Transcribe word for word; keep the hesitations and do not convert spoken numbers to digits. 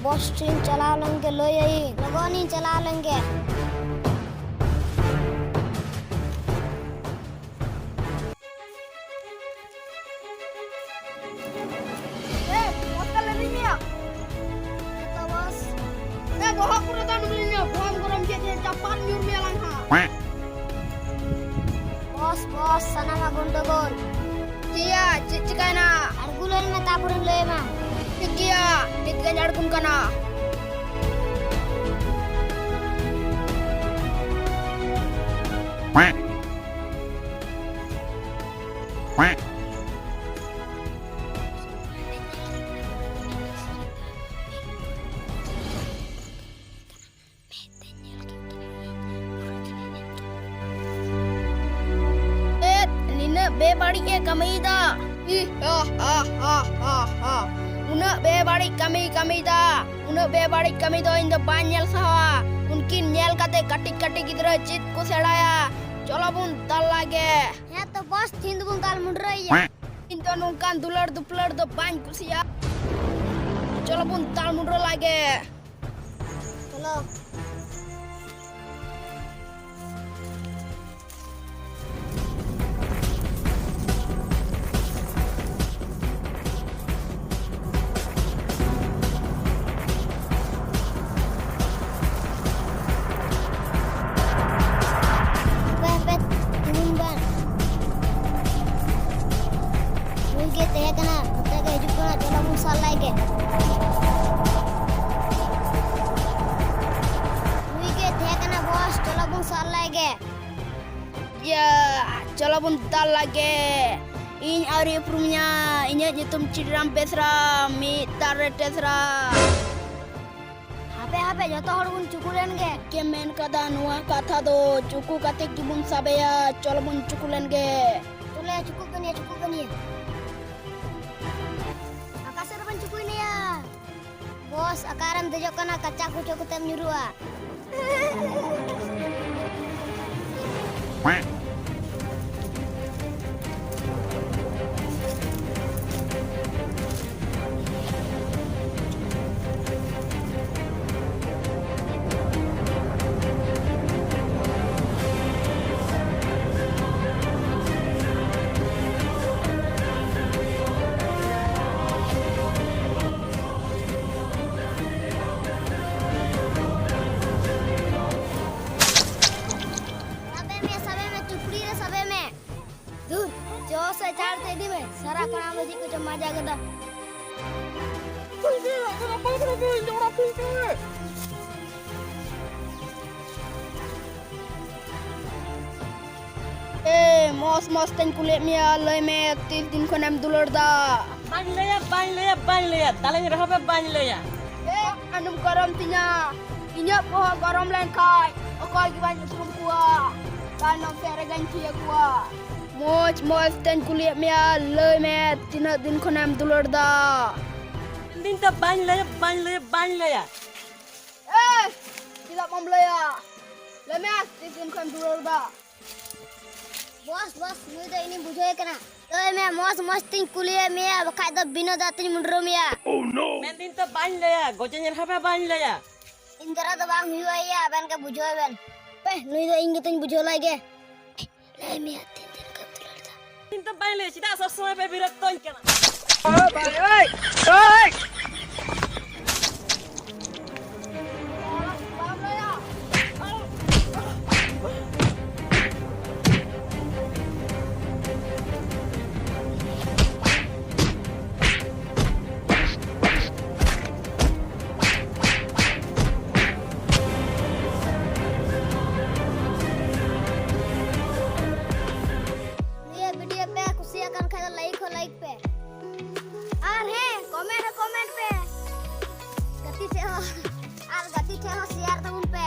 ᱵᱚᱥ ᱴᱷᱮᱱ ᱪᱟᱞᱟᱣ ᱞᱮᱱ ᱜᱮ, ᱞᱟᱹᱭ ᱟᱹᱭᱟᱹᱧ, ᱞᱚᱜᱚᱱᱤᱧ ᱪᱟᱞᱟᱣ ᱞᱮᱱ ᱜᱮ᱾ ᱮ, ᱵᱚᱥ ᱛᱟᱞᱮ ᱞᱤᱧ ᱢᱮᱭᱟ᱾ ᱦᱮᱸᱛᱚ ᱵᱚᱥ᱾ ᱮ, ᱵᱚᱦᱚᱜ ᱯᱩᱨᱟᱹ ᱫᱟᱱ ᱢᱤᱞᱤᱧᱟ, ᱵᱚᱦᱚᱜ ᱜᱚᱨᱚᱢ ᱠᱮᱫ ᱛᱮ ᱪᱟᱯᱟᱫ ᱧᱩᱨ ᱢᱮᱭᱟ ᱞᱟᱝ ᱦᱟᱸᱜ᱾ ᱵᱚᱥ, ᱵᱚᱥ, ᱥᱟᱱᱟᱢᱟᱜ ᱜᱚᱱᱰᱚᱜᱳᱞ᱾ ᱪᱮᱫ ᱭᱟ, ᱪᱮᱫ ᱪᱤᱠᱟᱭᱱᱟ? ᱟᱬᱜᱩ ᱞᱮᱱ ᱢᱮ, ᱛᱟᱯᱚᱨᱮᱧ ᱞᱟᱹᱭ ᱟᱢᱟ᱾ ᱴᱷᱤᱠ ᱜᱮᱭᱟ, ᱱᱤᱛ ᱜᱮᱧ ᱟᱬᱜᱩᱱ ᱠᱟᱱᱟ᱾ ᱪᱮᱫ ᱱᱤᱱᱟᱹᱜ ᱵᱮᱵᱟᱹᱲᱤᱡ ᱮ ᱠᱟᱹᱢᱤᱭᱮᱫᱟ? ᱤ, ᱦᱟ, ᱦᱟ, ᱦᱟ, ᱦᱟ, ᱦᱟ᱾ ᱩᱱᱟᱹᱜ ᱵᱮᱵᱟᱹᱲᱤᱡ ᱠᱟᱹᱢᱤ ᱠᱟᱹᱢᱤᱭᱮᱫᱟ᱾ ᱩᱱᱟᱹᱜ ᱵᱮᱵᱟᱹᱲᱤᱡ ᱠᱟᱹᱢᱤ ᱫᱚ ᱤᱧ ᱫᱚ ᱵᱟᱹᱧ ᱧᱮᱞ ᱥᱟᱦᱟᱣᱟ᱾ ᱩᱱᱠᱤᱱ ᱧᱮᱞ ᱠᱟᱛᱮ ᱠᱟᱹᱴᱤᱡ ᱠᱟᱹᱴᱤᱡ ᱜᱤᱫᱽᱨᱟᱹ ᱪᱮᱫ ᱠᱚ ᱥᱮᱬᱟᱭᱟ? ᱪᱚᱞᱚ ᱵᱚᱱ ᱫᱟᱞ ᱞᱟᱜᱮ᱾ ᱦᱮᱸ ᱛᱚ ᱵᱚᱥ, ᱛᱤᱦᱤᱧ ᱫᱚᱵᱚᱱ ᱫᱟᱞ ᱢᱩᱰᱨᱟᱹᱭᱮᱭᱟ᱾ ᱤᱧ ᱫᱚ ᱱᱚᱝᱠᱟᱱ ᱫᱩᱞᱟᱹᱲ ᱫᱩᱯᱞᱟᱹᱲ ᱫᱚ ᱵᱟᱹᱧ ᱠᱩᱥᱤᱭᱟᱜᱼᱟ᱾ ᱪᱚᱞᱚ ᱵᱚᱱ ᱫᱟᱞ ᱢᱩᱰᱨᱟᱹ ᱞᱟᱜᱮ᱾ ᱪᱚᱞᱚ᱾ ᱦᱟᱯᱮ, ᱦᱟᱯᱮ, ᱛᱤᱸᱜᱩᱱ ᱵᱮᱱ᱾ ᱱᱩᱭ ᱜᱮ ᱛᱟᱦᱮᱸ ᱠᱟᱱᱟ, ᱱᱚᱛᱮ ᱜᱮ ᱦᱤᱡᱩᱜ ᱠᱟᱱᱟ, ᱪᱚᱞᱚ ᱵᱚᱱ ᱥᱟᱵ ᱞᱟᱭ ᱜᱮ᱾ ᱱᱩᱭ ᱜᱮ ᱛᱟᱦᱮᱸ ᱠᱟᱱᱟ ᱵᱚᱥ, ᱪᱚᱞᱚ ᱵᱚᱱ ᱥᱟᱵ ᱞᱟᱭ ᱜᱮ᱾ ᱤᱭᱟᱹ, ᱪᱚᱞᱚ ᱵᱚᱱ ᱫᱟᱞ ᱞᱟᱜᱮ᱾ ᱤᱧ ᱟᱹᱣᱨᱤ ᱩᱯᱨᱩᱢᱤᱧᱟ, ᱤᱧᱟᱹᱜ ᱧᱩᱛᱩᱢ ᱪᱤᱰᱨᱟᱢ ᱵᱮᱥᱨᱟ, ᱢᱤᱫ ᱛᱟᱨ ᱨᱮ ᱴᱮᱥᱨᱟ᱾ ᱦᱟᱯᱮ, ᱦᱟᱯᱮ, ᱡᱚᱛᱚ ᱦᱚᱲ ᱵᱚᱱ ᱪᱩᱠᱩ ᱞᱮᱱ ᱜᱮ᱾ ᱪᱮᱫ ᱮᱢ ᱢᱮᱱ ᱠᱟᱫᱟ? ᱱᱚᱣᱟ ᱠᱟᱛᱷᱟ ᱫᱚ ᱪᱩᱠᱩ ᱠᱟᱛᱮ ᱜᱮᱵᱚᱱ ᱥᱟᱵᱮᱭᱟ᱾ ᱪᱚᱞᱚ ᱵᱚᱱ ᱪᱩᱠᱩ ᱞᱮᱱ ᱜᱮ᱾ ᱪᱚᱞᱚ, ᱪᱩᱠᱩᱜ ᱠᱟᱱ ᱜᱮᱭᱟ, ᱪᱩᱠᱩᱜ ᱠᱟᱱ ᱜᱮᱭᱟ᱾ ᱚᱠᱟ ᱥᱮᱫ ᱨᱮᱵᱚᱱ ᱪᱩᱠᱩᱭ ᱱᱮᱭᱟ? ᱵᱚᱥ, ᱚᱠᱟᱨᱮᱢ ᱫᱮᱡᱚᱜ ᱠᱟᱱᱟ, ᱠᱟᱪᱟ ᱠᱚᱪᱚ ᱠᱟᱛᱮᱢ ᱧᱩᱨᱩᱜᱼᱟ᱾ ᱥᱮ ᱪᱟᱲ ᱛᱮ ᱤᱫᱤ ᱢᱮ, ᱥᱟᱨᱟ ᱠᱟᱲᱟᱝ ᱫᱚ ᱪᱮᱫ ᱠᱚᱪᱚᱢ ᱢᱟᱡᱟ ᱠᱮᱫᱟ᱾ ᱮ, ᱢᱚᱥ ᱢᱚᱥ ᱛᱮᱧ ᱠᱩᱞᱤᱭᱮᱫ ᱢᱮᱭᱟ, ᱞᱟᱹᱭ ᱢᱮ, ᱛᱤᱥ ᱫᱤᱱ ᱠᱷᱚᱱᱮᱢ ᱫᱩᱞᱟᱹᱲ ᱫᱟ? ᱵᱟᱹᱧ ᱞᱟᱹᱭᱟ, ᱵᱟᱹᱧ ᱞᱟᱹᱭᱟ, ᱵᱟᱹᱧ ᱞᱟᱹᱭᱟ, ᱫᱟᱞᱮᱧ ᱨᱮᱦᱚᱸ ᱯᱮ ᱵᱟᱹᱧ ᱞᱟᱹᱭᱟ᱾ ᱮ, ᱟᱞᱚᱢ ᱜᱚᱨᱚᱢ ᱛᱤᱧᱟ, ᱤᱧᱟᱹᱜ ᱵᱚᱦᱚᱜ ᱜᱚᱨᱚᱢ ᱞᱮᱱᱠᱷᱟᱱ ᱚᱠᱚᱭ ᱜᱮ ᱵᱟᱹᱧ ᱩᱯᱨᱩᱢ ᱠᱚᱣᱟ, ᱛᱟᱭᱱᱚᱢ ᱥᱮᱫ ᱨᱮᱜᱮᱧ ᱛᱷᱤᱭᱟᱹ ᱠᱚᱣᱟ᱾ ᱢᱚᱡᱽ ᱢᱚᱡᱽ ᱛᱮᱧ ᱠᱩᱞᱤᱭᱮᱫ ᱢᱮᱭᱟ, ᱞᱟᱹᱭ ᱢᱮ, ᱛᱤᱱᱟᱹᱜ ᱫᱤᱱ ᱠᱷᱚᱱᱮᱢ ᱫᱩᱞᱟᱹᱲ ᱫᱟ? ᱫᱤᱱ ᱛᱚ ᱵᱟᱹᱧ ᱞᱟᱹᱭᱟ, ᱵᱟᱹᱧ ᱞᱟᱹᱭᱟ, ᱵᱟᱹᱧ ᱞᱟᱹᱭᱟ᱾ ᱮ, ᱪᱮᱫᱟᱜ ᱵᱟᱢ ᱞᱟᱹᱭᱟ? ᱞᱟᱹᱭ ᱢᱮ, ᱛᱤᱥ ᱫᱤᱱ ᱠᱷᱚᱱᱮᱢ ᱫᱩᱞᱟᱹᱲ ᱫᱟ? ᱵᱚᱥ, ᱵᱚᱥ, ᱱᱩᱭ ᱫᱚ ᱤᱧᱤᱧ ᱵᱩᱡᱷᱟᱹᱣᱮ ᱠᱟᱱᱟ᱾ ᱞᱟᱹᱭ ᱢᱮ, ᱢᱚᱡᱽ ᱢᱚᱡᱽ ᱛᱤᱧ ᱠᱩᱞᱤᱭᱮᱫ ᱢᱮᱭᱟ, ᱵᱟᱠᱷᱟᱡ ᱫᱚ ᱵᱤᱱᱟᱹ ᱫᱟᱜ ᱛᱤᱧ ᱢᱩᱰᱨᱟᱹ ᱢᱮᱭᱟ᱾ ᱢᱮᱱᱫᱟᱹᱧ ᱛᱚ ᱵᱟᱹᱧ ᱞᱟᱹᱭᱟ, ᱜᱚᱡᱮᱧ ᱨᱮᱦᱚᱸ ᱯᱮ ᱵᱟᱹᱧ ᱞᱟᱹᱭᱟ᱾ ᱤᱧ ᱫᱟᱨᱟ ᱫᱚ ᱵᱟᱝ ᱦᱩᱭᱩᱜᱼᱟ ᱭᱟ, ᱟᱵᱮᱱ ᱜᱮ ᱵᱩᱡᱷᱟᱹᱣ ᱵᱮᱱ᱾ ᱯᱮ, ᱱᱩᱭ ᱫᱚ ᱤᱧ ᱜᱮᱛᱚᱧ ᱵᱩᱡᱷᱟᱹᱣ ᱞᱟᱭ ᱜᱮ᱾ ᱞᱟᱹᱭ ᱢᱮᱭᱟ, ᱛᱤᱱ ᱫᱤᱱ ᱠᱷᱚᱱ ᱫᱩᱞᱟᱹᱲ ᱫᱟ? ᱤᱧ ᱫᱚ ᱵᱟᱹᱧ ᱞᱟᱹᱭᱟ, ᱪᱮᱫᱟᱜ ᱥᱚᱵ ᱥᱚᱢᱚᱭ ᱯᱮ ᱵᱤᱨᱚᱠᱛᱚᱧ ᱠᱟᱱᱟ? ᱱᱤᱭᱟᱹ ᱵᱷᱤᱰᱤᱭᱳ ᱯᱮ ᱠᱩᱥᱤᱭᱟᱜ ᱠᱟᱱ ᱠᱷᱟᱡ ᱫᱚ ᱞᱟᱭᱤᱠ ᱦᱚᱸ ᱞᱟᱭᱤᱠ ᱯᱮ᱾ ᱟᱨ ᱦᱮᱸ, ᱠᱚᱢᱮᱱᱴ ᱦᱚᱸ ᱠᱚᱢᱮᱱᱴ ᱯᱮ᱾ ᱜᱟᱛᱮ ᱴᱷᱮᱡ ᱦᱚᱸ, ᱟᱨ ᱜᱟᱛᱮ ᱴᱷᱮᱡ ᱦᱚᱸ ᱥᱮᱭᱟᱨ ᱛᱟᱵᱚᱱ ᱯᱮ᱾